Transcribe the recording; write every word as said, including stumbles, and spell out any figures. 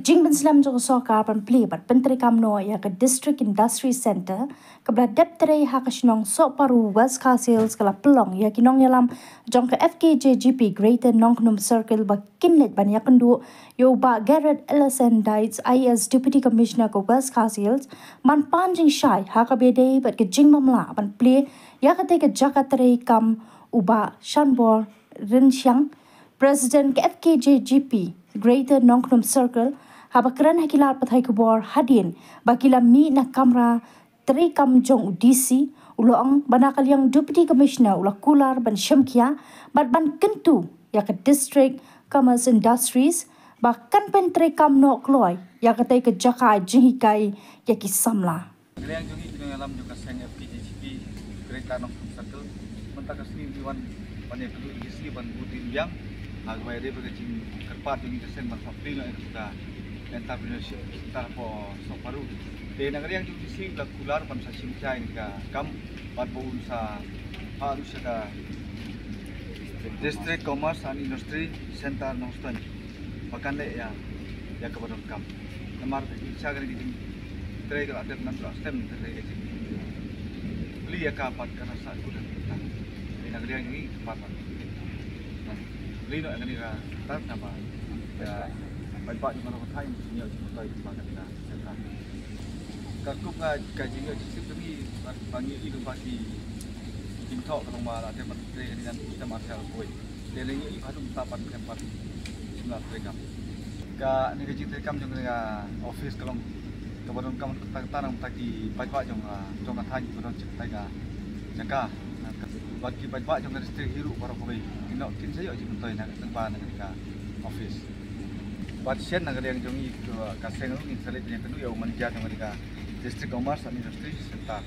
Jingpynslem jong ka sorkar ban plie bad pyntreikam noh ïa ka District Industry Centre kaba la dep trei ha ka shnong Sohparu, West Khasi Hills, ka la pynlong ïa ki nongïalam jong ka F K J G P Greater Nongkhnum Circle ba kin leit ban ïakynduh ïa u Bah Garod L S N Dietz, I A S Deputy Commissioner ka West Khasi Hills, ban pan jingshai ha kaba ïadei bad ka jingbymlah ban plie ïa katei ka jaka treikam. U Bah Shanbor Rynshang, President ka F K J G P Greater Nongkhnum Circle, haba kren ha ki lad pathai khubor hadien ba ki la mih na kamra treikam jong u D C, u la ong ba na ka liang Deputy Commissioner u la kular ban shimkhia bad ban kyntu ïa ka District Commerce Industries ba kan pyntreikam noh kloi ïa katei ka jaka ai jinghikai ïa ki samla. Ka liang jong ngi ki nongïalam jong ka seng F K J G P Greater Nongkhnum Circle, mynta ka sngi ngi wan ban ïakynduh ïa ki sngi ban bud ïa ka liang ha kaba ïadei bad ka jingkyrpad jong ngi ka seng ban sa plie noh ïa ka entrepreneurship centre hapoh Sohparu. Te na ka liang jong u D C u la kular ban sa shimkhia ïa ka kam bad ba un sa phah ruh sha ka District Commerce and Industry Centre Nongstoiñ ba kan leh ïa, ïa kaba donkam. Namar ka jingshisha kane ka jingtrei ka la dep, nang la slem ka trei ka jingplie ïa ka bad ka rasa kut ha ka. Te na ka liang jong ngi ka pat bad plie noh ïa kane ka centre namar ïa paidbah jong ka Nongstoiñ jingïoh jingmyntoi ba kane ka centre. Ka kup ka, ka jingïoh jingsngewsih jong ngi ba, ba ngi ïohi ba ki jingthoh ka long ba la dep ban trei kane ka snem ar hajar arphew wei. Te ngi ïohi ba haduh mynta pat em pat shim la treikam. Kane ka jingtreikam jong kane ka office ka long kaba donkam katta katta na ka bynta ki paidbah jong, ah, jong ka thaiñ kiba don sha katei ka jaka. Bad ki paidbah jong ka district hi ruh baroh kawei kin ïoh, kin sa ïoh jingmyntoi na ka, lyngba na kane ka office. Bad shen na ka liang jong ngi ka, ka seng ruh ngin sa leit ban ïakynduh ïa u manager jong kane ka District Commerce and Industry Centre.